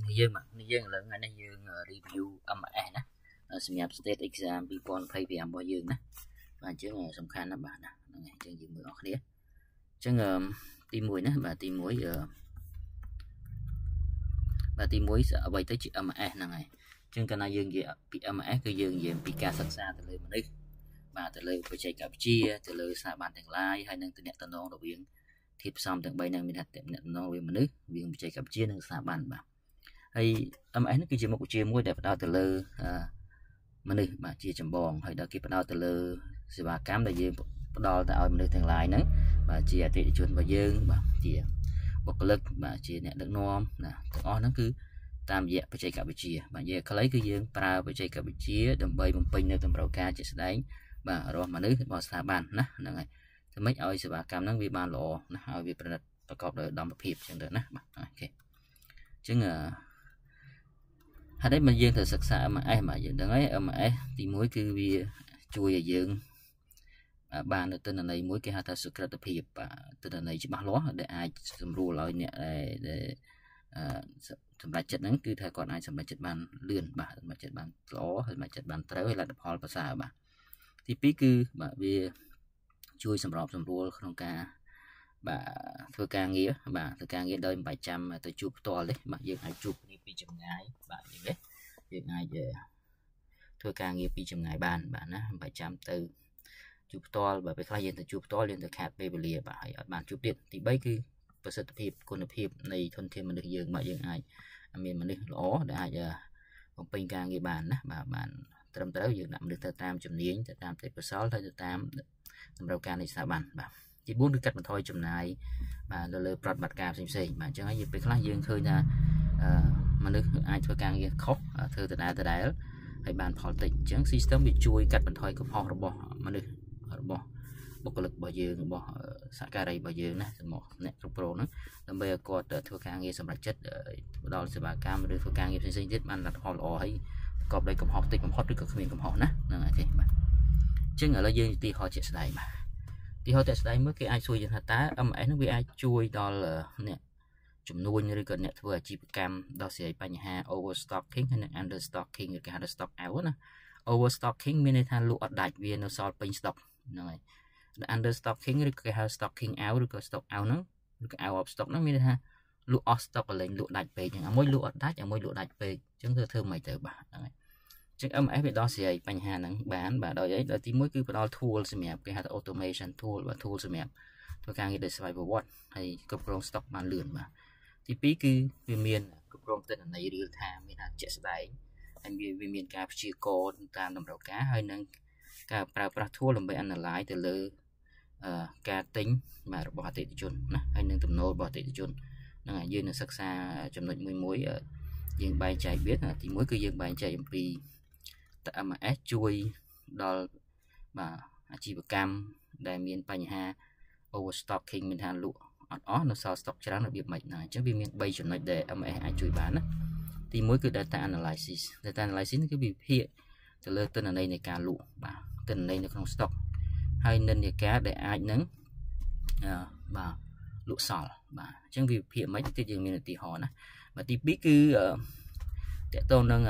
នេះយើងបាទនេះយើងឥឡូវថ្ងៃនេះយើង review MS ណាសម្រាប់ state exam 2025របស់យើងណាបាទអញ្ចឹងសំខាន់ណាស់បាទណាហ្នឹងហើយអញ្ចឹងយើងមើលអស់គ្នាអញ្ចឹងទី1ណាបាទទី1បាទទី1អ្វីទៅជា MS ហ្នឹងហើយអញ្ចឹងកាលណាយើងនិយាយពី MS គឺយើងនិយាយពីការសិក្សាទៅលើមនុស្សបាទទៅលើបច្ចេកវិទ្យាទៅលើស្ថាប័នទាំងឡាយហើយនឹងទំនាក់ទំនងរវាងធាតុផ្សំទាំង3ហ្នឹងមានថាទំនាក់ទំនងរវាងមនុស្សវាងបច្ចេកវិទ្យានិងស្ថាប័នបាទហើយ MS នេះគឺជាមុខវិជ្ជាមួយដែលផ្ដោតទៅលើមនុស្សបាទជាចម្បងហើយដល់គេផ្ដោតទៅលើសេវាកម្មដែលយើងផ្ដល់ទៅឲ្យមនុស្សទាំងឡាយហ្នឹងបាទជាអតិថិជនរបស់យើងបាទជាបុគ្គលិកបាទជាអ្នកដឹកនាំណាទាំងអស់ហ្នឹងគឺតាមរយៈបច្ចេកវិទ្យាបាទនិយាយខ្លីគឺយើងប្រើបច្ចេកវិទ្យាដើម្បីបំពេញនៅតម្រូវការជាក់ស្ដែងបាទរបស់មនុស្សរបស់ស្ថាប័នណាហ្នឹងហើយធ្វើម៉េចឲ្យសេវាកម្មហ្នឹងវាបានល្អណាឲ្យវាប្រណិតប្រកបដោយឧត្តមភាពអញ្ចឹងទៅណាបាទ OK អញ្ចឹងហេតុអីមកយើងត្រូវសិក្សា MS បាទយើងដឹងហើយ MS ទី1គឺវាជួយឲ្យយើងបាននៅទិន្នន័យមួយគេហៅថាសុក្រិតភាពបាទទិន្នន័យច្បាស់លាស់ដែលអាចសម្រួលឲ្យអ្នកដែលសម្រេចចិត្តហ្នឹងគឺថាគាត់អាចសម្រេចចិត្តបានលឿនបាទសម្រេចចិត្តបានល្អហើយសម្រេចចិត្តបានត្រូវហើយលទ្ធផលប្រសើរបាទទី2គឺបាទវាជួយសម្របសម្រួលក្នុងការបាទធ្វើការងារបាទធ្វើការងារដោយមិនបាច់ចាំទៅជួបផ្ទាល់ទេបាទយើងអាចជួបគ្នាពីចម្ងាយបាទយើងទេយើងអាចធ្វើការងារពីចម្ងាយបានបាទណាមិនបាច់ចាំទៅជួបផ្ទាល់បើពេលខ្លះយើងទៅជួបផ្ទាល់យើងទៅខាតពេលវេលាបាទហើយអត់បានជួបទៀតទី3គឺប្រសិទ្ធភាពគុណភាពនៃធនធានមនុស្សយើងបាទយើងអាចមានមនុស្សល្អដែលអាចបំពេញការងារបានណាបាទបានត្រឹមត្រូវយើងដាក់មនុស្សទៅតាមជំនាញទៅតាមទេពកោសល្យទៅតាមតម្រូវការនៃស្ថាប័នបាទទី4គឺកាត់បន្ថយចំណាយបាទទៅលើប្រតិបត្តិការផ្សេងៗបាទអញ្ចឹងហើយពេលខ្លះយើងឃើញថាមនុស្សអាចធ្វើការងារខុសធ្វើដដែលដដែលហើយបានផលតិចអញ្ចឹង system វាជួយកាត់បន្ថយកំហុសរបស់មនុស្សរបស់បុគ្គលិករបស់យើងរបស់សហការីរបស់យើងណាសម្រាប់អ្នកគ្រប់គ្រងហ្នឹងដើម្បីឲ្យគាត់ធ្វើការងារសម្រាប់ចិត្តផ្ដល់សេវាកម្មឬធ្វើការងារផ្សេងៗទៀតបានលទ្ធផលល្អហើយប្រកបដោយកំហុសតិចបំផុតឬក៏គ្មានកំហុសណាហ្នឹងហើយទេបាទអញ្ចឹងឥឡូវយើងឧទាហរណ៍ជាក់ស្ដែងបាទឧទាហរណ៍ជាក់ស្ដែងមួយគេអាចសួរយើងថាតើ MS ហ្នឹងវាអាចជួយដល់អ្នកជំនួញឬក៏អ្នកធ្វើអាជីវកម្មដោះស្រាយបញ្ហា overstocking ហើយនិង understocking ឬគេហៅថា stock out ណា overstocking មានន័យថាលក់អត់ដាច់វានៅសល់ពេញ stock ហ្នឹងហើយ understocking ឬគេហៅ stocking out ឬក៏ stock out ហ្នឹងឬក៏ out of stock ហ្នឹងមានន័យថាលក់អស់ stock កលែងលក់ដាច់ពេកហ្នឹងអាមួយលក់អត់ដាច់អាមួយលក់ដាច់ពេកអញ្ចឹងធ្វើធ្វើមិនទៅបាទហ្នឹងហើយអញ្ចឹង MS វាដោះស្រាយបញ្ហាហ្នឹងបានបាទដោយអីដោយទី1គឺផ្ដល់ tool សម្រាប់គេហៅថា automation tool បាទ tool សម្រាប់ធ្វើការងារដោយស្វ័យប្រវត្តិហើយគ្រប់គ្រង stock បានលឿនបាទទី2គឺវាមានគ្រប់គ្រងទិន្នន័យ real time មានថាជាក់ស្ដែងហើយវាមានការព្យាករណ៍តាមតម្រូវការហើយនឹងការប្រើប្រាស់ tool ដើម្បី analyze ទៅលើការទិញបាទរបស់អតិថិជនណាហើយនឹងទំនោររបស់អតិថិជនហ្នឹងហើយយើងនឹងសិក្សាចំណុចមួយមួយយើងបែងចែកវាទី1គឺយើងបែងចែកអំពីតើ MS ជួយដល់បាទអាជីវកម្មដែលមានបញ្ហា overstocking មានថាលក់អត់អស់នៅសល់ stock ច្រើនរបៀបម៉េចណាអញ្ចឹងវាមាន3ចំណុចដែល MS អាចជួយបានណាទី1គឺ data analysis data analysis គឺវិភាគទៅលើទិន្នន័យនៃការលក់បាទទិន្នន័យនៅក្នុង stock ហើយនិន្នាការដែលអាចនឹងបាទលក់សល់បាទអញ្ចឹងវាវិភាគមិនទៀតយើងមានឧទាហរណ៍ណាបាទទី2គឺតកតងនឹង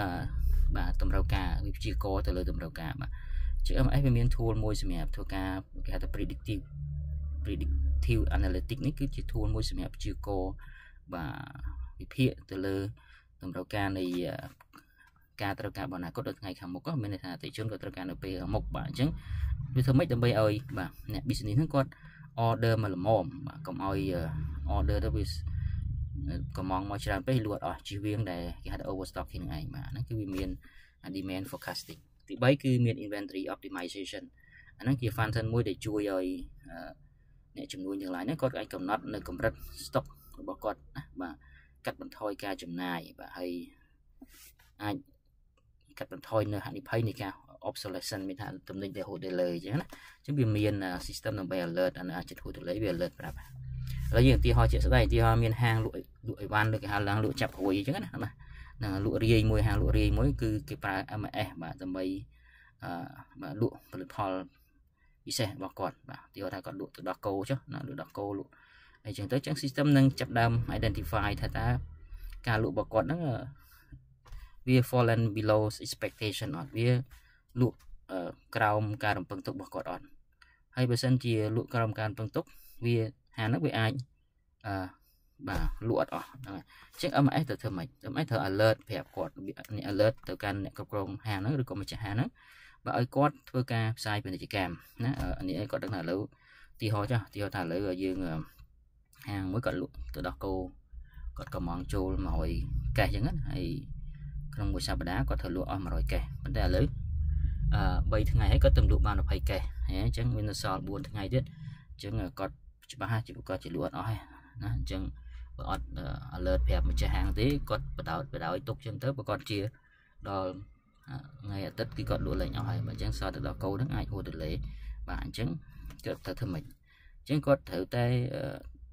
បាទតម្រូវការវិព្យាករទៅលើតម្រូវការបាទជា MS វាមាន tool មួយសម្រាប់ធ្វើការគេហៅថា predictive analytics នេះគឺជា tool មួយសម្រាប់ព្យាករបាទវិភាគទៅលើតម្រូវការនៃការត្រូវការរបស់អនាគតដល់ថ្ងៃខាងមុខមានន័យថាអតិថិជនក៏ត្រូវការនៅពេលខាងមុខបាទអញ្ចឹងវាធ្វើម៉េចដើម្បីឲ្យបាទអ្នក business ហ្នឹងគាត់ order មកល្មមបាទកុំឲ្យ order ទៅវាកំងមកច្រើនពេកលក់អត់អស់ជៀសវាងដែលគេហៅថា overstocking ហ្នឹងឯងបាទហ្នឹងគឺវាមាន demand forecasting ទី3គឺមាន inventory optimization អាហ្នឹងជា function មួយដែលជួយឲ្យអ្នកជំនួញទាំងឡាយហ្នឹងគាត់អាចកំណត់នៅកម្រិត stock របស់គាត់ណាបាទកាត់បន្ថយការចំណាយបាទហើយអាចកាត់បន្ថយនៅហានិភ័យនៃការ obsolescence មានថាទំនិញដែលហួស delay អញ្ចឹងណាអញ្ចឹងវាមាន system ដើម្បី alert អានេះចិត្តហួស delay វា alert ប្រាប់ឥឡូវយើងឧទាហរណ៍ជាក់ស្ដែងឧទាហរណ៍មានហាងលក់លក់អីវ៉ាន់ឬគេហៅឡើងលក់ចាប់ព្រួយអញ្ចឹងណាបាទហ្នឹងលក់រាយមួយហាងលក់រាយមួយគឺគេប្រើ MS បាទដើម្បីអឺបាទលក់ផលិតផលពិសេសរបស់គាត់បាទឧទាហរណ៍ថាគាត់លក់ទឹកដោះគោចុះណាលក់ដោះគោលក់អីចឹងទៅចឹង system នឹងចាប់ដើម identify ថាតើ ការលក់របស់គាត់ហ្នឹងវា fallen below expectation អត់វាលក់ក្រោមការរំពឹងទុករបស់គាត់អត់ហើយបើសិនជាលក់ក្រោមការរំពឹងទុកវាហាងហ្នឹងវាអាចអឺបាទលក់អត់អស់ហ្នឹងហើយអញ្ចឹង MS ត្រូវធ្វើម៉េច MS ត្រូវ alert ប្រាប់គាត់នេះ alert ទៅកាន់អ្នកគ្រប់គ្រងហាងហ្នឹងឬក៏ម្ចាស់ហាងហ្នឹងបើឲ្យគាត់ធ្វើការផ្សាយពាណិជ្ជកម្មណានេះឲ្យគាត់ដឹងថាឥឡូវទីហោចុះទីហោថាឥឡូវយើងហាងមួយគាត់លក់ទៅដោះគោគាត់ក៏មងចូល100កេសអញ្ចឹងណាហើយក្នុងមួយសប្តាហ៍គាត់ត្រូវលក់អស់100កេសប៉ុន្តែឥឡូវអឺ3ថ្ងៃហើយគាត់ទៅលក់បាន20កេសអញ្ចឹងមាននៅសល់4ថ្ងៃទៀតអញ្ចឹងគាត់ច្បាស់ជាគាត់ជាលក់អត់អស់ហើយណាអញ្ចឹងបើអត់ alert ប្រាប់ម្ចាស់ហាងទេគាត់បដោតបដោយទុកចឹងទៅបើគាត់ជាដល់ថ្ងៃអាទិត្យគឺគាត់លក់លែងអស់ហើយបើអញ្ចឹងសល់ទៅដល់កោហ្នឹងអាចហួសទលេបាទអញ្ចឹងគាត់ត្រូវធ្វើម៉េចអញ្ចឹងគាត់ត្រូវតែ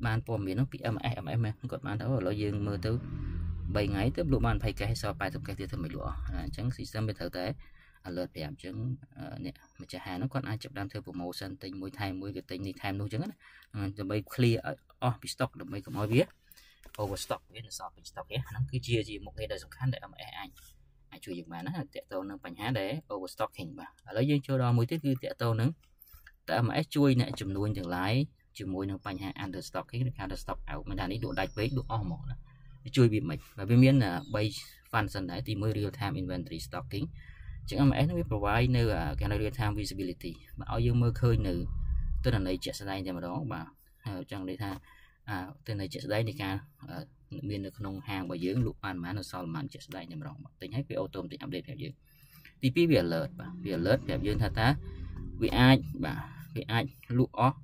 បានព័ត៌មានហ្នឹងពី MS MS គាត់បានទៅឥឡូវយើងមើលទៅ3ថ្ងៃទៅលក់បាន20កេសសល់80កេសទៀតធ្វើម៉េចលក់អស់អញ្ចឹង system វាត្រូវតែ alert ប្រាប់អញ្ចឹងអ្នកម្ចាស់ហាងហ្នឹងគាត់អាចចាប់ដើមធ្វើ promotion ទិញមួយថែមមួយក៏ទិញនេះថែមនោះអញ្ចឹងណាដើម្បី clear ឲ្យអស់ពី stock ដើម្បីកុំឲ្យវា overstock វានៅសល់ពេញ stock ទេហ្នឹងគឺជាមុខងារដ៏សំខាន់ដែល MS អាចអាចជួយយើងបានណាតាក់ទងនឹងបញ្ហាដែល overstocking បាទឥឡូវយើងចូលដល់មួយទៀតគឺតាក់ទងនឹងតើ MS ជួយអ្នកជំនួញទាំងឡាយជាមួយនឹងបញ្ហា understocking ឬ under stock out មានថានេះលក់ដាច់ពេកលក់អស់ហ្មងណាវាជួយវាមិនបាទវាមាន3 function ដែរទី1 real time inventory stocking ជាង MS នឹងវា provide នៅគេហៅ real time visibility បាទឲ្យយើងមើលឃើញនៅទិន្នន័យជាក់ស្ដែងតែម្ដងបាទចង់និយាយថាអាទិន្នន័យជាក់ស្ដែងនៃការមាននៅក្នុងហាងរបស់យើងលក់បានប៉ុន្មាននៅសល់ប៉ុន្មានជាក់ស្ដែងតែម្ដងបាទទិញហើយវា automatic update ប្រាប់យើងទី2វា alert បាទវា alert ប្រាប់យើងថាតើវាអាចបាទវាអាចលក់អស់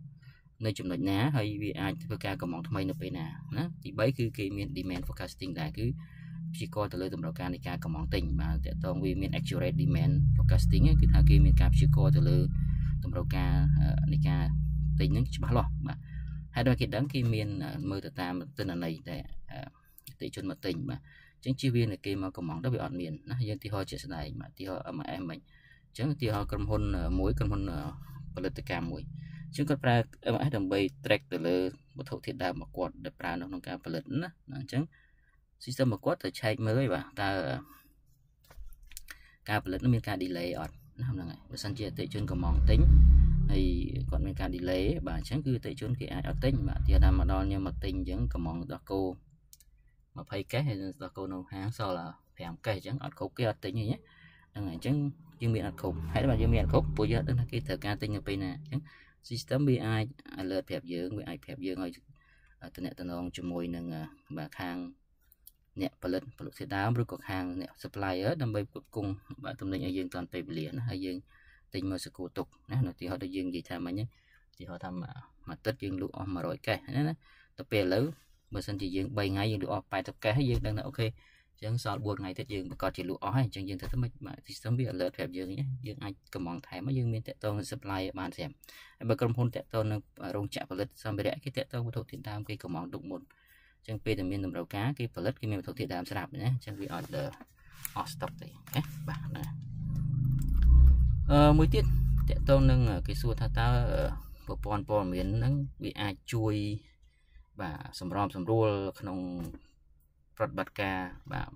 នៅចំណុចណាហើយវាអាចធ្វើការកំងថ្មីនៅពេលណាណាទី3គឺគេមាន demand forecasting ដែរគឺព្យាករណ៍ទៅលើតម្រូវការនៃការកំងទិញបាទតកតងវាមាន accurate demand forecasting គឺថាគេមានការព្យាករណ៍ទៅលើតម្រូវការនៃការទិញហ្នឹងច្បាស់លាស់បាទហើយដល់គេដឹងគេមានមើលទៅតាមទិន្នន័យដែលអតិជនមកទិញបាទអញ្ចឹងជៀសវាងគេមកកំងទៅវាអត់មានណាយើងទីហោជាក់ស្ដែងបាទទីហោ MIS មិញអញ្ចឹងទីហោក្រុមហ៊ុនមួយក្រុមហ៊ុនផលិតកម្មមួយអញ្ចឹងគាត់ប្រើ MS ដើម្បី track ទៅលើវត្ថុធាតុដើមរបស់គាត់ដែលប្រើនៅក្នុងការផលិតណាអញ្ចឹង system របស់គាត់ត្រូវឆែកមើលឯបាទតើការផលិតនោះមានការ delay អត់ណាហ្នឹងហើយបើសិនជាអតិជនកំងទិញហើយគាត់មានការ delay បាទអញ្ចឹងគឺអតិជនគេអាចអត់ទិញបាទទីថាមកដល់ខ្ញុំមកទិញអញ្ចឹងកំងដោះគោ20កេសហើយដោះគោនៅហាងសល់5កេសអញ្ចឹងអត់គ្រប់គេអត់ទិញទេណាហ្នឹងហើយអញ្ចឹងយើងមានអត់គ្រប់ហើយបាទយើងមានអត់គ្រប់ព្រោះយើងអត់ដឹងថាគេត្រូវការទិញនៅពេលណាអញ្ចឹង system វាអាច alert ប្រាប់យើងវាអាចប្រាប់យើងឲ្យតំណតំណងជាមួយនឹងបាទខាងអ្នកផលិតផលិតធាតុដើមឬក៏ខាងអ្នក supplier ដើម្បីផ្គត់ផ្គង់បាទទំនិញឲ្យយើងទាន់ពេលវេលាណាហើយយើងទិញមកសកូទុកណានៅទីហោដូចយើងនិយាយថាមិញទីហោថាមួយអាទិត្យយើងលក់អស់100កេសណាណាទៅពេលឥឡូវបើសិនជាយើង3ថ្ងៃយើងលក់អស់80កេសហើយយើងដឹងថាអូខេអញ្ចឹងសល់4ថ្ងៃទៀតយើងប្រកាសជាលក់អស់ហើយអញ្ចឹងយើងត្រូវធ្វើម៉េចបាទ system វា alert ប្រាប់យើងយើងអាចកំងថែមយើងមានតាក់ទងនឹង supply បានស្រាប់ហើយបើក្រុមហ៊ុនតាក់ទងនឹងរោងចក្រផលិតសម្ភារៈគេតាក់ទងវត្ថុធាតុដើមគេកំងទុកមុនអញ្ចឹងពេលដែលមានតម្រូវការគេផលិតគេមានវត្ថុធាតុដើមស្រាប់ណាអញ្ចឹងវាអត់អស់ stock ទេណាបាទណាអឺមួយទៀតតកតងនឹងគេសួរថាតើប្រព័ន្ធព័ត៌មានហ្នឹងវាអាចជួយបាទសម្របសម្រួលក្នុងប្រតិបត្តិការបាទ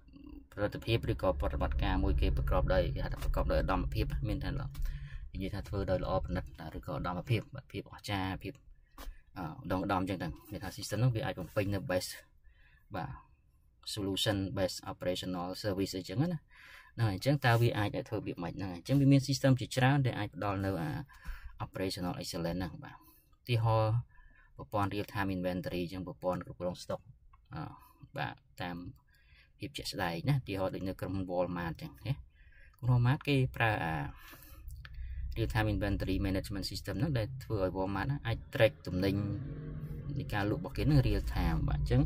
ប្រតិភាពឬក៏ប្រតិបត្តិការមួយគេប្រកបដោយគេហៅថាប្រកបដោយឧត្តមភាពមានថានិយាយថាធ្វើដោយល្អប្រណិតឬក៏ឧត្តមភាពបាទភាពអស្ចារ្យភាពដងដំអញ្ចឹងទៅមានថា system ហ្នឹងវាអាចបំពេញនៅ best បាទ solution best operational service អីចឹងណាហ្នឹងអញ្ចឹងតើវាអាចឲ្យធ្វើរបៀបម៉េចហ្នឹងអញ្ចឹងវាមាន system ជាច្រើនដែលអាចផ្ដល់នៅអា operational excellence ហ្នឹងបាទទីហោប្រព័ន្ធ real time inventory អញ្ចឹងប្រព័ន្ធគ្រប់គ្រង stock បាទតាមភាពជាក់ស្ដែងណាទីហោដូចនៅក្រុមហ៊ុន Walmart អញ្ចឹងណាក្រុមហ៊ុន Walmart គេប្រើអា real time inventory management system ហ្នឹងដែលធ្វើឲ្យ Walmart អាច track ទំនិញនៃការលក់របស់គេហ្នឹង real time បាទអញ្ចឹង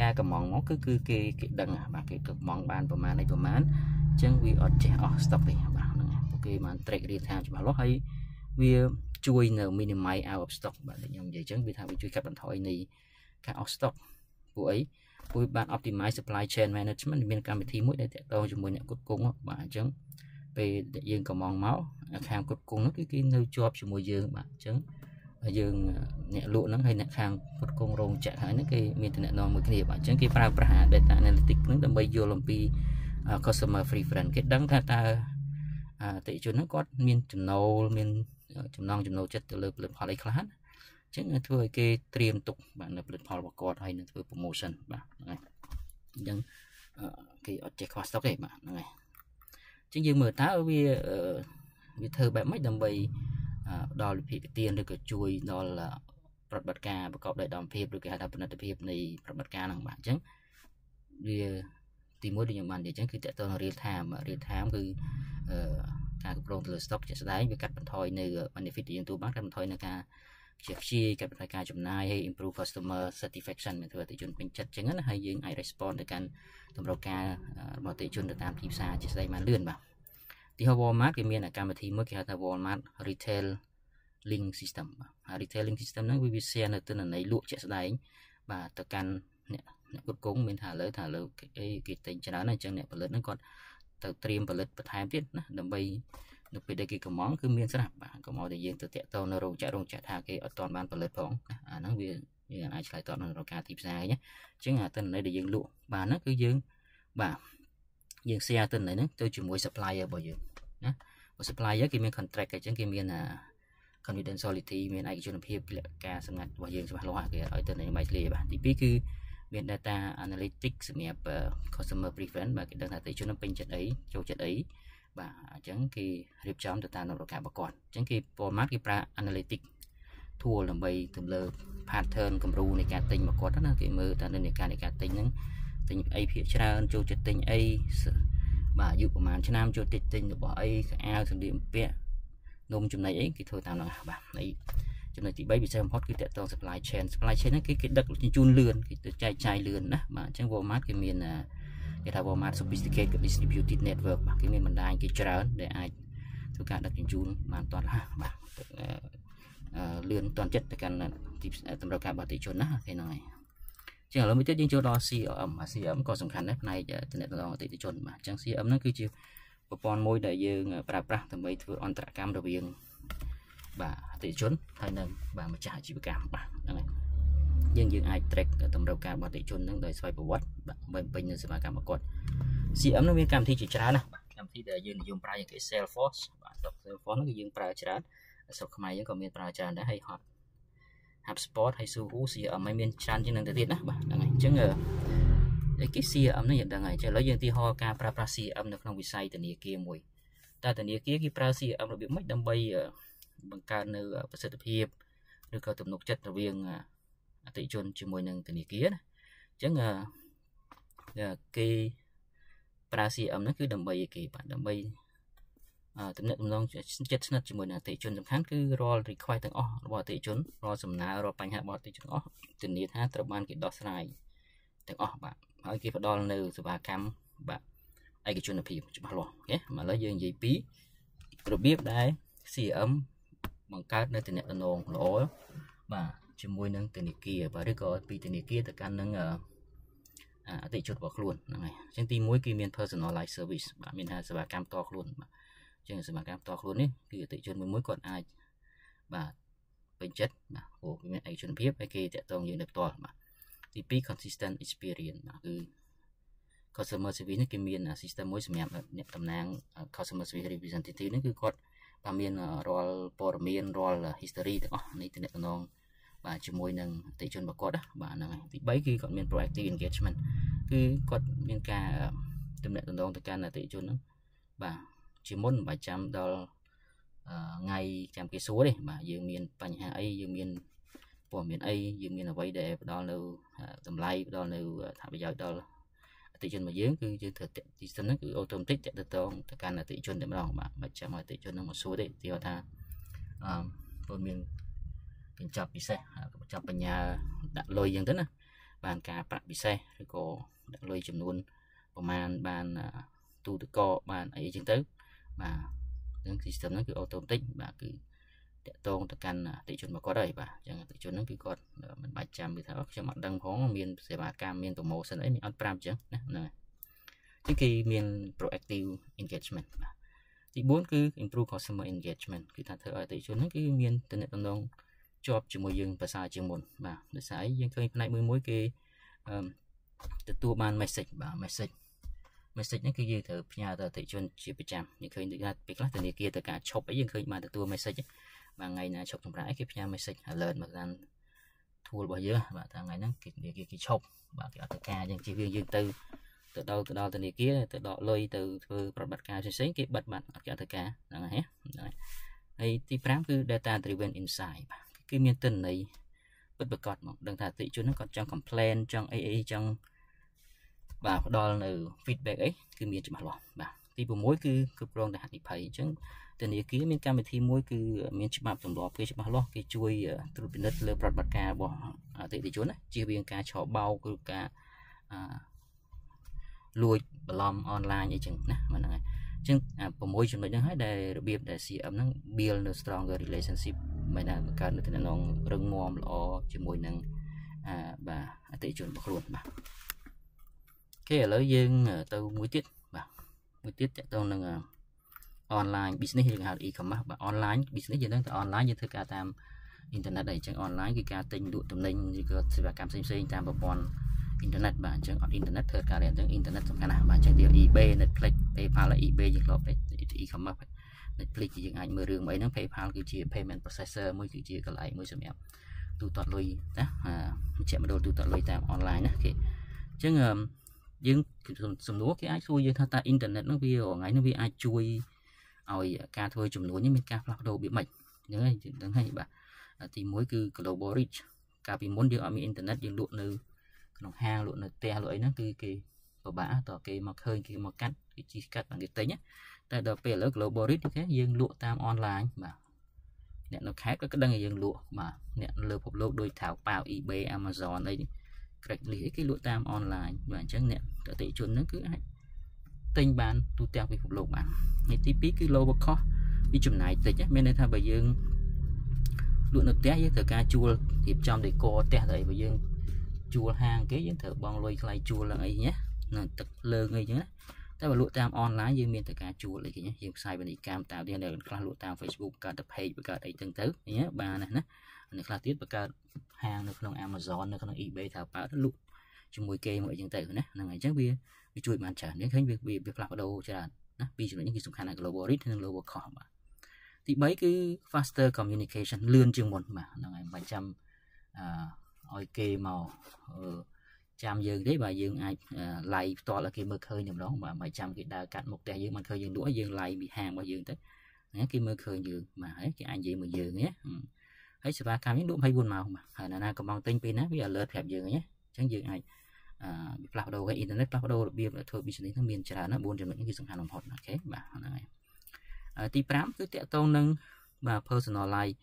ការកំងមកគឺគឺគេគេដឹងបាទគេកំងបានប្រមាណអីប្រមាណអញ្ចឹងវាអត់ចេះអស់ stock ទេបាទហ្នឹងពួកគេបាន track real time ច្បាស់លាស់ហើយវាជួយនៅ minimize out of stock បាទដូចខ្ញុំនិយាយអញ្ចឹងវាថាវាជួយកាត់បន្ថយនៃការអស់ stock ពួកអីពួកបាន optimize supply chain management មានកម្មវិធីមួយដែលតាក់ទងជាមួយអ្នកគ្រប់គ្រងបាទអញ្ចឹងពេលយើងកំងមកខាងគ្រប់គ្រងនោះគឺគេនៅជាប់ជាមួយយើងបាទអញ្ចឹង យើងអ្នកលក់ហ្នឹងហើយអ្នកខាងផ្គត់ផ្គង់រោងចក្រហើយហ្នឹងគេមានតំណែងមួយគ្នាបាទអញ្ចឹងគេប្រើប្រាស់ data analytics ហ្នឹងដើម្បីយល់អំពី customer preference គេដឹងថាតើអតិថិជនហ្នឹងគាត់មានចំណូលមានចំណងចំណូលចិត្តទៅលើផលិតផលអីខ្លះណាអញ្ចឹងធ្វើឲ្យគេត្រៀមទុកបាទនៅផលិតផលរបស់គាត់ហើយនឹងធ្វើ promotion បាទហ្នឹងហើយអញ្ចឹងគេអត់ចេះខ្វះស្តុកទេបាទហ្នឹងហើយអញ្ចឹងយើងមើលតើវាវាធ្វើបែបម៉េចដើម្បីផ្ដល់វិភាគទានឬក៏ជួយដល់ប្រតិបត្តិការប្រកបដោយដំភាពឬគេហៅថាផលិតភាពនៃប្រតិបត្តិការហ្នឹងបាទអញ្ចឹងវាទីមួយដូចខ្ញុំបាននិយាយអញ្ចឹងគឺតកតង real time real time គឺការគ្រប់គ្រងទៅលើ stock ជាក់ស្ដែងវាកាត់បន្ថយនៅ benefit ដែលយើងទទួលបានកាត់បន្ថយនៅការខ្ជះខ្ជាយកាត់បន្ថយការចំណាយហើយ improve customer satisfaction មានធ្វើអតិថិជនពេញចិត្តអញ្ចឹងណាហើយយើងអាច respond ទៅកាន់តម្រូវការរបស់អតិថិជនទៅតាមទីផ្សារជាក់ស្ដែងបានលឿនបាទទីហោ Walmart គេមានកម្មវិធីមួយគេហៅថា Walmart Retail Link System បាទហើយ Retail Link System ហ្នឹងវា share នៅទិន្នន័យលក់ជាក់ស្ដែងបាទទៅកាន់អ្នកអ្នកផ្គត់ផ្គង់មានថាឥឡូវថាឥឡូវគេគេទិញច្រើនណាស់អញ្ចឹងអ្នកផលិតហ្នឹងគាត់ទៅត្រៀមផលិតបន្ថែមទៀតណាដើម្បីនៅពេលដែលគេកំងគឺមានស្រាប់បាទកុំឲ្យតែយើងទៅតាក់ទងនៅរោងចក្ររោងចក្រថាគេអត់ទាន់បានផលិតផងណាអាហ្នឹងវាយើងអាចឆ្លើយតបនឹងរោងការទីផ្សារហ្នឹងអញ្ចឹងអាទិន្នន័យដែលយើងលក់បានហ្នឹងគឺយើងបាទយើង share ទិន្នន័យហ្នឹងទៅជាមួយ supplier របស់យើងណាបើ supplier គេមាន contract អញ្ចឹងគេមានអា confidentiality មានឯកជនភាពលក្ខការសម្ងាត់របស់យើងច្បាស់លាស់គេឲ្យទិន្នន័យបែកធ្លាយបាទទី2គឺមាន data analytics សម្រាប់ customer preference បាទគេដឹងថាអតិថិជនពេញចិត្តអីចូលចិត្តអីបាទអញ្ចឹងគេរៀបចំទៅតាមតម្រូវការរបស់គាត់អញ្ចឹងគេ format គេប្រើ analytic tool ដើម្បីទៅលើ pattern គំរូនៃការទិញរបស់គាត់ណាគេមើលតើនិន្នាការនៃការទិញហ្នឹងទិញអីភាគច្រើនចូលចិត្តទិញអីបាទអាយុប្រហែលឆ្នាំចូលចិត្តទិញរបស់អីខោអាវសម្លៀកបំពាក់នំចំណីអីគេធ្វើតាមហ្នឹងបាទហើយចំណុចទី3ពិសេសបំផុតគឺតកតង supply chain supply chain ហ្នឹងគឺគេដឹកជញ្ជូនលឿនគេទៅចែកចាយលឿនណាបាទអញ្ចឹង Walmart គេមានគេថា Walmart sophisticated distributed network បាទគេមានបណ្ដាញគេច្រើនដែលអាចធ្វើការដឹកជញ្ជូនបានទាន់រហ័សបាទលឿនទាន់ចិត្តទៅកាន់ទីតម្រូវការរបស់អតិថិជនណាគេហ្នឹងហើយចឹងឥឡូវមួយទៀតយើងចូលដល់ CRM CRM ក៏សំខាន់ដែរផ្នែកទំនាក់ទំនងអតិថិជនបាទអញ្ចឹង CRM ហ្នឹងគឺជាប្រព័ន្ធមួយដែលយើងប្រើប្រាស់ដើម្បីធ្វើអន្តរកម្មរវាងបាទអតិថិជនហើយនិងបាទម្ចាស់អាជីវកម្មបាទហ្នឹងហើយយើងយើងអាច track តម្រូវការរបស់អតិថិជនហ្នឹងដោយស្វ័យប្រវត្តិបាទដើម្បីពេញនៅសេវាកម្មរបស់គាត់ CRM ហ្នឹងមានកម្មវិធីជាច្រើនណាបាទកម្មវិធីដែលយើងនិយមប្រើយ៉ាងគេ Salesforce បាទ Salesforce ហ្នឹងគឺយើងប្រើច្រើនស្រុកខ្មែរយើងក៏មានប្រើច្រើនដែរហើយហត់ HubSpot ហើយ Zoho CRM ហើយមានច្រើនជាងនឹងទៅទៀតណាបាទហ្នឹងហើយអញ្ចឹងអីគេ CRM នេះយើងដឹងហើយឥឡូវយើងទីហោការប្រើប្រាស់ CRM នៅក្នុងវិស័យធនាគារមួយតើធនាគារគេប្រើ CRM របៀបម៉េចដើម្បីបង្កើននៅប្រសិទ្ធភាពឬក៏ទំនុកចិត្តរវាងអតិថិជនជាមួយនឹងធនាគារណាអញ្ចឹងគេប្រើ CRM ហ្នឹងគឺដើម្បីអីគេបាទដើម្បីទំនាក់ទំនងចិត្តស្និទ្ធជាមួយនឹងអតិថិជនសំខាន់គឺរាល់ request ទាំងអស់របស់អតិថិជនរាល់សំណើរាល់បញ្ហារបស់អតិថិជនទាំងអស់ធានាថាត្រូវបានគេដោះស្រាយទាំងអស់បាទហើយគេផ្ដល់នៅសេវាកម្មបាទឯកជនភាពច្បាស់លាស់អូខេឥឡូវយើងនិយាយពីរបៀបដែល CRM បង្កើតនៅទំនាក់ទំនងល្អបាទជាមួយនឹងធនាគារបាទឬក៏ពីធនាគារទៅកាន់នឹងអតិថិជនរបស់ខ្លួនហ្នឹងហើយអញ្ចឹងទី1គឺមាន personalized service បាទមានថាសេវាកម្មផ្ទាល់ខ្លួនបាទអញ្ចឹងសេវាកម្មផ្ទាល់ខ្លួននេះគឺអតិថិជនមួយមួយគាត់អាចបាទពេញចិត្តបាទព្រោះវាមានឯកជនភាពហើយគេតាក់ទងយើងដោយផ្ទាល់បាទទី2 consistent experience បាទគឺ customer service នេះគេមាន system មួយសម្រាប់អ្នកតំណាង customer service representative នេះគឺគាត់បាទមានរាល់ព័ត៌មានរាល់ history ទាំងអស់នៃទំនាក់ទំនងបាទជាមួយនឹងអតិថិជនរបស់គាត់បាទហ្នឹងហើយទី3គឺគាត់មាន proactive engagement គឺគាត់មានការទំនាក់ទំនងទៅកាន់អតិថិជនហ្នឹងបាទជាមុនមិនបាច់ចាំដល់ថ្ងៃចាំគេសួរទេបាទយើងមានបញ្ហាអីយើងមានព័ត៌មានអីយើងមានអ្វីដែលផ្ដល់នៅតម្លៃផ្ដល់នៅអត្ថប្រយោជន៍ដល់អតិថិជនរបស់យើងគឺយើងត្រូវទីសិនហ្នឹងគឺ automatic តាក់ទងទៅកាន់អតិថិជនតែម្ដងបាទមិនចាំឲ្យអតិថិជនហ្នឹងមកសួរទេទីថាអឺព័ត៌មានកញ្ចប់ពិសេសកញ្ចប់បញ្ញាដាក់លុយអញ្ចឹងទៅណាបានការប្រាក់ពិសេសឬក៏ដាក់លុយចំនួនប្រមាណបានទូទឹកកកបានអីអញ្ចឹងទៅបាទអញ្ចឹង system ហ្នឹងគឺ automatic បាទគឺតាក់ទងទៅកាន់អតិថិជនរបស់គាត់ហើយបាទអញ្ចឹងអតិថិជនហ្នឹងគឺគាត់មិនបាច់ចាំគឺថាខ្ញុំអត់ដឹងផងមានសេវាកម្មមាន promotion អីមានអត់ប្រាប់អញ្ចឹងណាហ្នឹងហើយអញ្ចឹងគេមាន proactive engagement បាទទី4គឺ improve customer engagement គឺថាធ្វើឲ្យអតិថិជនហ្នឹងគឺមានទំនាក់ទំនង ជាប់ជាមួយយើងប្រសើរជាងមុនបាទដោយសារអីយើងឃើញផ្នែកមួយមួយគេទទួលបាន message បាទ message ហ្នឹងគឺយើងត្រូវផ្ញើទៅអតិថិជនជាប្រចាំយើងឃើញដូចថាពេលខ្លះធនាគារទៅការឈប់អីយើងឃើញបានទទួល message បាទថ្ងៃណាឈប់សម្រាប់អីគេផ្ញើ message alert មកតាម tool របស់យើងបាទថាថ្ងៃហ្នឹងគេគេគេឈប់បាទគេអត់ទៅការយើងជិះវាយើងទៅទៅដល់ទៅដល់ធនាគារទៅដកលុយទៅធ្វើប្រតិបត្តិការផ្សេងៗគេបិទបាត់អត់គេអត់ទៅការហ្នឹងហើយហ្នឹងហើយហើយទី5គឺ data driven insight បាទគឺមានទិន្នន័យពិតប្រាកដមកដឹងថាអតិថិជនហ្នឹងគាត់ចង់ complain ចង់អីអីចង់បាទផ្ដល់នៅ feedback អីគឺមានច្បាស់លាស់បាទទី6គឺគ្រប់គ្រងទៅហានិភ័យអញ្ចឹងធនាគារមានកម្មវិធីមួយគឺមានច្បាប់ទម្លាប់គេច្បាស់លាស់គេជួយត្រួតពិនិត្យលើប្រតិបត្តិការរបស់អតិថិជនណាជៀសវាងការឆបោកឬការអឺលួចបន្លំអនឡាញអីចឹងណាហ្នឹងហើយអញ្ចឹង6ចំណុចហ្នឹងហើយដែលរបៀបដែល CRM ហ្នឹង build នៅ stronger relationship មានថាបង្កើតនៅទំនាក់ទំនងរឹងមាំល្អជាមួយនឹងអាបាទអតិថិជនរបស់ខ្លួនបាទ OK ឥឡូវយើងទៅមួយទៀតបាទមួយទៀតតកតងនឹង online business យើងហៅ e-commerce បាទ online business យើងដឹងតែ online យើងធ្វើការតាមអ៊ីនធឺណិតអីចឹង online គឺការទិញលក់ទំនិញឬក៏សេវាកម្មផ្សេងៗតាមប្រព័ន្ធអ៊ីនធឺណិតបាទអញ្ចឹងអត់អ៊ីនធឺណិតធ្វើការអញ្ចឹងអ៊ីនធឺណិតសំខាន់ណាស់បាទអញ្ចឹងទី eBay Netflix PayPal eBay យើងធ្លាប់ e-commerce Netflix យើងអាចមើលរឿងអីហ្នឹង PayPal គឺជា payment processor មួយគឺជាកន្លែងមួយសម្រាប់ទូទាត់លុយណាមជ្ឈមណ្ឌលទូទាត់លុយតាម online ណាគេអញ្ចឹងយើងសំណួរគេអាចសួរយើងថាតើអ៊ីនធឺណិតហ្នឹងវារាល់ថ្ងៃហ្នឹងវាអាចជួយឲ្យការធ្វើចំនួននេះមានការផ្លាស់ប្ដូររបៀបម៉េចហ្នឹងហើយហ្នឹងហើយបាទទី1គឺ global reach កាលពីមុនយើងអត់មានអ៊ីនធឺណិតយើងលក់នៅក្នុងហាងលក់នៅផ្ទះលក់អីហ្នឹងគឺគេពិបាកតគេមកឃើញគេមកកាត់គេជីកាត់បានគេទិញតែដល់ពេលឥឡូវ global reach គេយើងលក់តាមអនឡាញបាទអ្នកនៅខេត្តក៏ដឹងថាយើងលក់បាទអ្នកលើពិភពលោកដូច Taobao eBay Amazon អី Craigslist អីគេលក់តាមអនឡាញបាទអញ្ចឹងអ្នកអតិថិជនហ្នឹងគឺអាចទិញបានទូទាំងពិភពលោកបាទហើយទី2គឺ lower cost វាចំណាយតិចមានន័យថាបើយើងលក់នៅផ្ទះយើងត្រូវការជួលរៀបចំ decor ផ្ទះទៅអីបើយើងជួលហាងគេយើងត្រូវបង់លុយថ្លៃជួលឡើងអីណានៅទឹកភ្លើងអីចឹងណាតែបើលក់តាមអនឡាញយើងមានតែការជួលអីគេយើងផ្សាយពាណិជ្ជកម្មតាមទៀតអ្នកខ្លះលក់តាម Facebook បង្កើតតែ page បង្កើតអីចឹងទៅណាបានណាណាអ្នកខ្លះទៀតបង្កើតហាងនៅក្នុង Amazon នៅក្នុង eBay ថាបើលក់ជាមួយគេមួយអីចឹងទៅណាហ្នឹងហើយអញ្ចឹងវាវាជួយបានច្រើននេះឃើញវាវាផ្លាស់ប្ដូរច្រើនណាពីរចំណុចនេះគឺសំខាន់ណាស់ global reach និង lower cost បាទទី3គឺ faster communication លឿនជាងមុនបាទហ្នឹងហើយមិនបាច់ចាំអឺឲ្យគេមកចាំយើងទេបាទយើងអាច live ផ្ទាល់ឲ្យគេមើលឃើញតែម្ដងបាទមិនចាំគេដើរកាត់មុខផ្ទះយើងមិនឃើញយើងលក់យើង live ពីហាងរបស់យើងទៅណាគេមើលឃើញយើងបាទហើយគេអាចនិយាយមួយយើងណាហើយសេវាកម្មយើងលក់24ម៉ោងបាទហើយណាណាកំងទិញពេលណាវា alert ប្រាប់យើងណាអញ្ចឹងយើងអាចអឺវាផ្លាស់ប្ដូរហើយអ៊ីនធឺណិតផ្លាស់ប្ដូររបៀបធ្វើ business ហ្នឹងមានច្រើនណាស់4ចំណុចនេះគឺសំខាន់បំផុត OK បាទហ្នឹងហើយទី5គឺតកតងនឹងបាទ personalize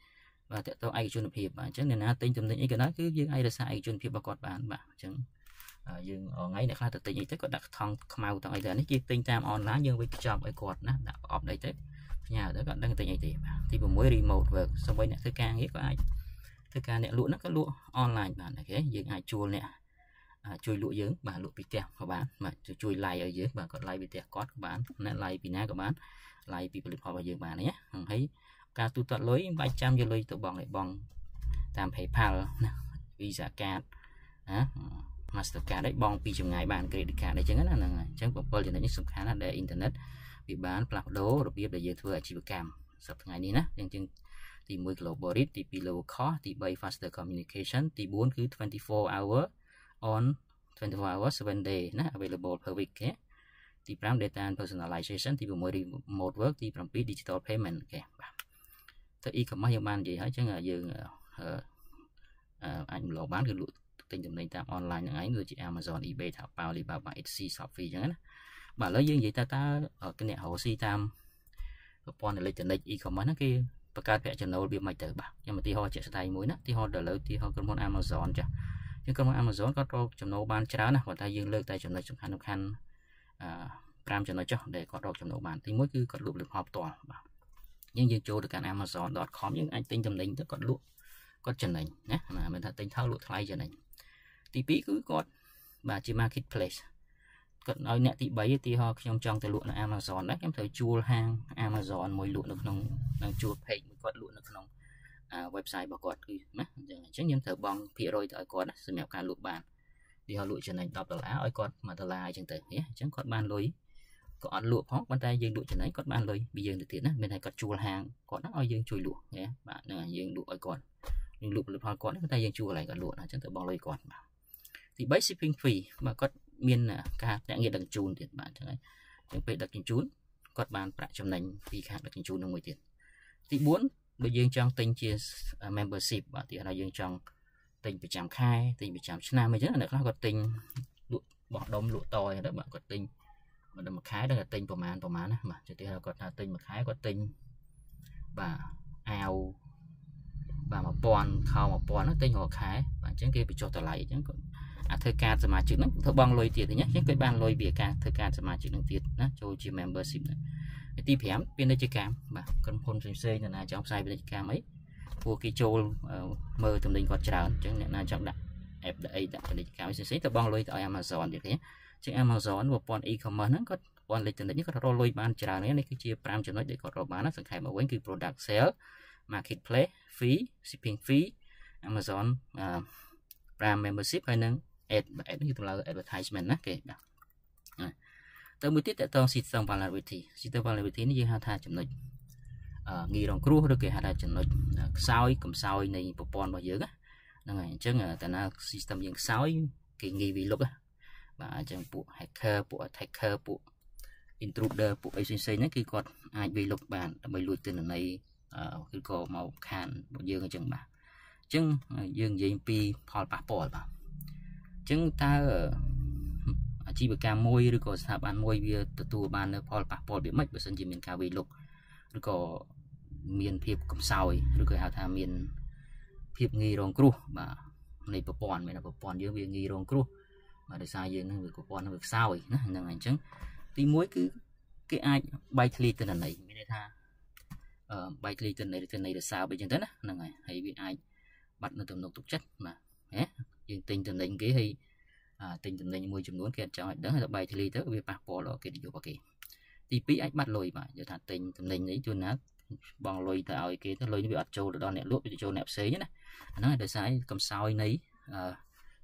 បាទតកតងឯកជនភាពបាទអញ្ចឹងអ្នកណាទិញទំនិញអីក៏ដោយគឺយើងអាចរក្សាឯកជនភាពរបស់គាត់បានបាទអញ្ចឹងយើងថ្ងៃអ្នកខ្លះទៅទិញអីទៅគាត់ដាក់ថង់ខ្មៅទាំងអីទៅនេះគេទិញតាមអនឡាញយើងវិខ្ចប់ឲ្យគាត់ណាដាក់ប្រអប់អីទៅផ្ញើទៅគាត់ដឹងទិញអីទេបាទទី6 remote work សូម្បីអ្នកធ្វើការងារក៏អាចធ្វើការអ្នកលក់ហ្នឹងក៏លក់អនឡាញបាន OK យើងអាចជួលអ្នកជួយលក់យើងបាទលក់ពីផ្ទះក៏បានបាទជួយ live ឲ្យយើងបាទគាត់ live ពីផ្ទះគាត់ក៏បានអ្នក live ពីណាក៏បាន live ពីផលិតផលរបស់យើងបានណាហើយការទូទាត់លុយមិនបាច់ចាំយកលុយទៅបង់ឲ្យបង់តាម PayPal ណា Visa card ណា Mastercard ឯងបង់ពីចម្ងាយបាន credit card អីចឹងណាហ្នឹងហើយអញ្ចឹង7ចំណុចនេះសំខាន់ណាស់ដែលអ៊ីនធឺណិតវាបានផ្លាស់ប្ដូររបៀបដែលយើងធ្វើអាជីវកម្មសប្តាហ៍ថ្ងៃនេះណាអញ្ចឹងទី1 global reach ទី2 lower cost ទី3 faster communication ទី4គឺ24 hour on 24 hour 7 day ណា available per week គេទី5 data and personalization ទី6 remote work ទី7 digital payment OK បាទទៅ e-commerce យើងបាននិយាយហើយអញ្ចឹងយើងអាចម្លងបានគឺលក់ទិញទំនិញតាម online ហ្នឹងឯងដូចជា Amazon eBay Taobao Alibaba Etsy Shopee អញ្ចឹងណាបាទឥឡូវយើងនិយាយតើតើអ្នករកស៊ីតាមប្រព័ន្ធអេឡិចត្រូនិក e-commerce ហ្នឹងគេបង្កើតប្រាក់ចំណូលវាមិនទៅបាទខ្ញុំឧទាហរណ៍ជាក់ស្ដែងមួយណាឧទាហរណ៍ដល់លើឧទាហរណ៍ក្រុមហ៊ុន Amazon ចាស់ជាងក្រុមហ៊ុន Amazon គាត់រកចំណូលបានច្រើនណាស់គាត់ថាយើងលើកតែចំណុចសំខាន់សំខាន់អឺ5ចំណុចចុះដែលគាត់រកចំណូលបានទី1គឺគាត់លក់ផលិតផលផ្ទាល់បាទយើងយើងចូលទៅកាន់ amazon.com យើងអាចទិញទំនិញទៅគាត់លក់គាត់ចំណេញណាមិនថាទិញថោកលក់ថ្លៃចំណេញទី2គឺគាត់បាទជា marketplace គាត់ឲ្យអ្នកទី3ឧទាហរណ៍ខ្ញុំចង់ទៅលក់នៅ Amazon ដែរខ្ញុំត្រូវជួលហាង Amazon មួយលក់នៅក្នុងនឹងជួល page មួយគាត់លក់នៅក្នុង website របស់គាត់គឺណាអញ្ចឹងអញ្ចឹងយើងត្រូវបង់ភាគរយទៅឲ្យគាត់ណាសម្រាប់ការលក់បានទីហោលក់ចំណេញ10ដុល្លារឲ្យគាត់1ដុល្លារអញ្ចឹងទៅអញ្ចឹងគាត់បានលុយក៏អត់លក់ផងប៉ុន្តែយើងលក់ចំណេញគាត់បានលុយពីយើងទៅទៀតណាមានតែគាត់ជួលហាងគាត់ហ្នឹងឲ្យយើងជួយលក់ណាបាទហ្នឹងយើងលក់ឲ្យគាត់យើងលក់ផលិតផលគាត់ប៉ុន្តែយើងជួលកន្លែងគាត់លក់ណាអញ្ចឹងទៅបង់លុយគាត់បាទទី3 shipping fee បាទគាត់មានការភ្នាក់ងារដឹកជញ្ជូនទៀតបាទអញ្ចឹងហើយអញ្ចឹងពេលដឹកជញ្ជូនគាត់បានប្រាក់ចំណេញពីខាងដឹកជញ្ជូននឹងមួយទៀតទី4បើយើងចង់ទិញជា membership បាទទីថាយើងចង់ទិញប្រចាំខែទិញប្រចាំឆ្នាំអញ្ចឹងអ្នកខ្លះគាត់ទិញលក់បោះដុំលក់តអញ្ចឹងទៅបាទគាត់ទិញមិនដល់មួយខែដល់តែទិញប្រមាណប្រមាណណាបាទទៅទីគាត់ថាទិញមួយខែគាត់ទិញបាទអាវបាទ1000ខោ1000ហ្នឹងទិញរាល់ខែបាទអញ្ចឹងគេបញ្ចុះតម្លៃអញ្ចឹងគាត់អាធ្វើការសមាជិកហ្នឹងធ្វើបង់លុយទៀតអញ្ចឹងគេបានលុយពីការធ្វើការសមាជិកហ្នឹងទៀតណាចូលជា membership ហ្នឹងទី5ពាណិជ្ជកម្មបាទក្រុមហ៊ុនផ្សេងៗណាចង់ផ្សាយពាណិជ្ជកម្មអីពួកគេចូលមើលទំនិញគាត់ច្រើនអញ្ចឹងអ្នកណាចង់ដាក់ app ដាក់អីដាក់ពាណិជ្ជកម្មផ្សេងៗទៅបង់លុយទៅឲ្យ Amazon ទៀតទេជាង Amazon ប្រព័ន្ធ e-commerce ហ្នឹងគាត់ប្រព័ន្ធអេឡិចត្រូនិកនេះគាត់រកលុយបានច្រើននេះគឺជា5ចំណុចដែលគាត់រកបានណាសង្ខេបមកវិញគឺ product sale marketplace fee shipping fee Amazon Prime membership ហើយនិង ad ad នេះគឺតម្លៃ advertisement ណាគេបាទទៅមួយទៀតតកតង system vulnerability system vulnerability នេះយើងហៅថាចំណុចងាយរងគ្រោះឬគេហៅថាចំណុចខ្សោយកំសោយនៃប្រព័ន្ធរបស់យើងហ្នឹងហើយអញ្ចឹងតើណា system យើងខ្សោយគេងាយវាលុកបាទអញ្ចឹងពួក hacker ពួក attacker ពួក intruder ពួកអីផ្សេងៗហ្នឹងគឺគាត់អាចវាយលុកបានដើម្បីលួចទិន្នន័យឬក៏មកខានរបស់យើងអញ្ចឹងបាទអញ្ចឹងយើងនិយាយពីផលប៉ះពាល់បាទអញ្ចឹងតើអាជីវកម្មមួយឬក៏ស្ថាប័នមួយវាទទួលបាននៅផលប៉ះពាល់វាមិនបើសិនជាមានការវាយលុកឬក៏មានភាពកំសោយឬក៏ហៅថាមានភាពងាយរងគ្រោះបាទនៃប្រព័ន្ធមានប្រព័ន្ធយើងវាងាយរងគ្រោះបាទដោយសារយើងនឹងវាប្រព័ន្ធនឹងវាខ្សោយណាហ្នឹងហើយអញ្ចឹងទី1គឺគេអាចបែកធ្លាយទិន្នន័យមានន័យថាបែកធ្លាយទិន្នន័យទិន្នន័យរសើបអីចឹងទៅណាហ្នឹងហើយហើយវាអាចបាត់នៅទំនុកទុកចិត្តបាទហ៎យើងទិញទំនិញគេហើយទិញទំនិញមួយចំនួនគេអត់ចង់ឲ្យដឹងហើយទៅបែកធ្លាយទៅវាប៉ះពាល់ដល់កិត្តិយសរបស់គេទី2អាចបាត់លុយបាទយល់ថាទិញទំនិញនេះជួនណាបងលុយទៅឲ្យគេទៅលុយនេះវាអត់ចូលទៅដល់អ្នកលក់វាចូលអ្នកផ្សេងណាអាហ្នឹងដោយសារកំសោយនៃ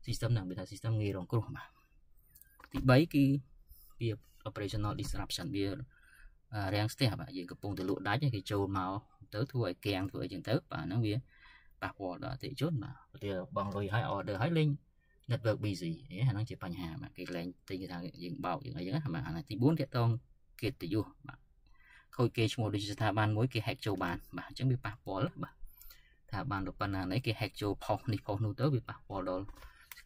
system ហ្នឹងវាថា system ងាយរងគ្រោះបាទទី3គឺវា operational disruption វារាំងស្ទះបាទយើងកំពុងតែលក់ដាច់គេចូលមកទៅធ្វើឲ្យកាំងធ្វើអីចឹងទៅបាទហ្នឹងវាប៉ះពាល់ដល់អតិថិជនបាទព្រោះតែបងលុយឲ្យ order ឲ្យលេង network busy អាហ្នឹងជាបញ្ហាបាទគេលែងទិញគេថាយើងបោកយើងអីចឹងណាបាទអាទី4ទាក់ទងកិត្តិយសបាទខូចគេឈ្មោះដូចជាស្ថាប័នមួយគេ hack ចូលបានបាទអញ្ចឹងវាប៉ះពាល់បាទថាបានទៅប៉ុណ្ណានេះគេ hack ចូលផុសនេះផុសនោះទៅវាប៉ះពាល់ដល់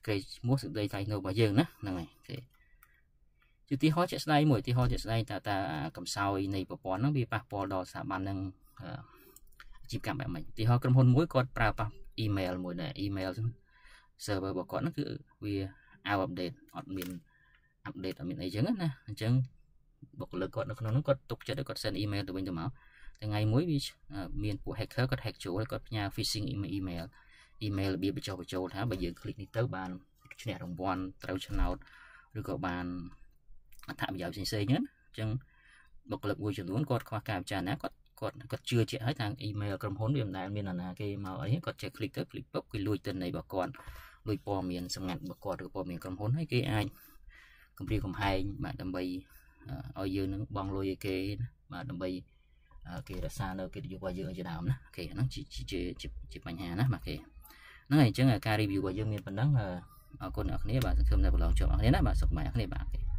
គេឈ្មោះសេចក្តីថ្លៃថ្នូររបស់យើងណាហ្នឹងហើយគេជាទីហោជាក់ស្ដែងមួយទីហោជាក់ស្ដែងតើតើកំសោយនៃប្រព័ន្ធហ្នឹងវាប៉ះពាល់ដល់ស្ថាប័នហ្នឹងអាជីវកម្មបែបម៉េចទីហោក្រុមហ៊ុនមួយគាត់ប្រើប៉ះ email មួយដែរ email server របស់គាត់ហ្នឹងគឺវា out update អត់មាន update អត់មានអីចឹងណាអញ្ចឹងបុគ្គលិកគាត់នៅក្នុងហ្នឹងគាត់ទុកចិត្តឲ្យគាត់ send email ទៅវិញទៅមកថ្ងៃមួយវាមានពួក hacker គាត់ hack ចូលគាត់ផ្ញើ phishing email email របៀបបញ្ចុះបញ្ចូលថាបើយើង click នេះទៅបានឈ្នះរង្វាន់ត្រូវឆ្នោតឬក៏បានអត្ថប្រយោជន៍ផ្សេងៗហ្នឹងអញ្ចឹងបុគ្គលិកមួយចំនួនគាត់ខ្វះការពិចារណាគាត់គាត់គាត់ជឿជាក់ហើយថា email ក្រុមហ៊ុនវាមិនដែលមាននរណាគេមកអីគាត់ចេះ click ទៅ click ពុបគេលួចទិន្នន័យរបស់គាត់លួចព័ត៌មានសម្ងាត់របស់គាត់ឬព័ត៌មានក្រុមហ៊ុនហើយគេអាចគម្រាមកំហែងបាទដើម្បីឲ្យយើងនឹងបង់លុយឲ្យគេបាទដើម្បីគេរក្សានៅកិត្តិយសរបស់យើងឲ្យជាដើមណាគេហ្នឹងជាជាជាបញ្ហាណាបាទគេហ្នឹងហើយអញ្ចឹងការ review របស់យើងមានប៉ុណ្ណឹងអរគុណអ្នកគ្នាបាទសង្ឃឹមថាប្រឡងជាប់អ្នកគ្នាណាបាទសុខសប្បាយអ្នកគ្នាបាទគេ